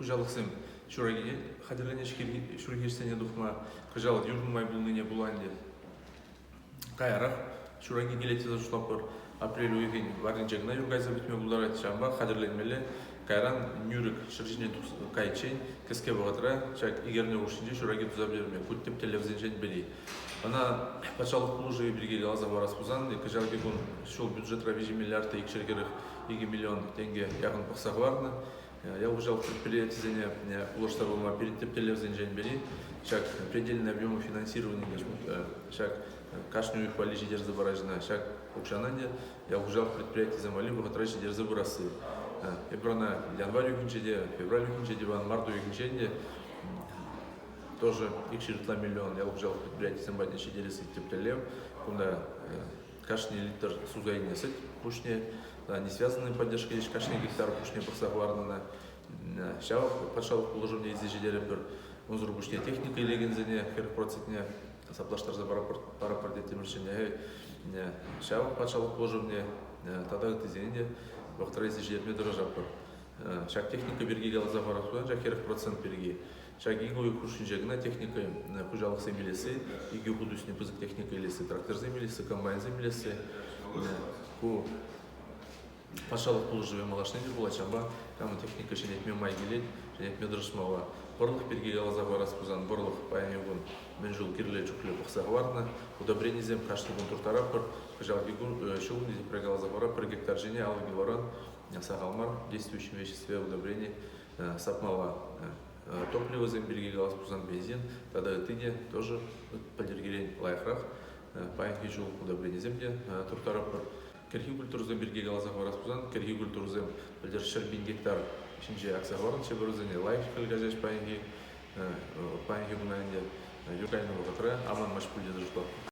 Хуҫалӑхсем ҫуракине хатӗрленеҫ ҫурхи ӗҫсене тухма. Кӑҫал юр нумай пулнине пула ӗнтӗ каярах ҫураки килет тесе шутлатпӑр. Апрель уйӑхӗн варринче кӑна юр кайса пӗтме пултарать, ҫавӑнпа хатӗрленмелле. Кайран нӳрӗк ҫӗр ҫине кайиччен кӗске вӑхӑтра ҫак ик эрне хушшинче ҫураки туса пӗтерме ку тӗп тӗллевсенчен пӗри. Ӑна патшалӑх пулӑшӑвӗ пирки каласа парас пулсан, кӑҫалхи кун ҫул бюджетра 3 миллиард та 242 миллион тенкӗ яхӑн пӑхса хӑварнӑ. Ял хуҫалӑх предприятисене пулӑшса пыма пирӗн тӗп тӗллевсенчен пӗри ҫак предельный объем финансирования ҫак кашни уйӑх валли ҫитерсе параҫҫӗ. Ҫак укҫана ӗнтӗ ял хуҫалӑх предприятийӗсем валли вӑхӑтра ҫитерсе пырасси. Эпир ӑна январь уйӑхӗнче те, февраль уйӑхӗнче те, март уйӑхӗнче ӗнтӗ тоже 200 ытла миллион ял хуҫалӑх предприятийӗсем патне ҫитересси тӗп тӗллев. Кунта кашни литр суса илнӗ сӗт пуҫне, не связанные поддержка есть, кашни гектар пуҫне пӑхса хӑварнӑ. Ҫав патшалӑх пулӑшӑвне илсе ҫитеретпӗр. Унсӑр пуҫне техника илекенсене 40 процентне саплаштарса паратпӑр теттӗмӗр Ҫав патшалӑх пулӑшӑвне тата ыттисене те вӑхӑтра илсе ҫитерме тӑрӑшатпӑр. Ҫак техника пирки каласа парас пулсан, ҫак 40% пирки Ҫак икӗ уйӑх хушшинче кӑна техника хуҫалӑхсем илесси, икӗ хут ӳснӗ пысӑк техника илесси, тракторсем илесси, комбайнсем илесси. Ку патшалӑх пулӑшӑвӗ малашне те пулать, ҫавӑнпа камӑн техника ҫӗнетме май килет, ҫӗнетме тӑрӑшмалла. Вӑрлӑх пирки каласа хӑварас пулсан, вӑрлӑх паянхи кун мӗн чул кирлӗ чухлӗ пӑхса хӑварнӑ. Удобренисем кашни кун турттаратпӑр. Кӑҫалхи ҫул тепре каласа хӑварап, пӗр гектар ҫине 50 килограмм сахал мар действующем веществе удобрени сапмалла. Топливосем пирки калас пулсан бензин тата ытти те тоже пӗлтӗркерен лайӑхрах. Паянхи ҫул удобренисем те турттаратпӑр. Кӗрхи культурӑсем пирки каласа хӑварас пулсан, кӗрхи культурӑсем пӗлтӗр 100 000 гектар ҫинче акса хӑварнӑччӗ вырӑнсене лайӑх хӗл каҫаҫ паянхи паянхи куна ӗнтӗ юр кайнӑ вӑхӑтра аманмасть пуль тесе шутлатӑп.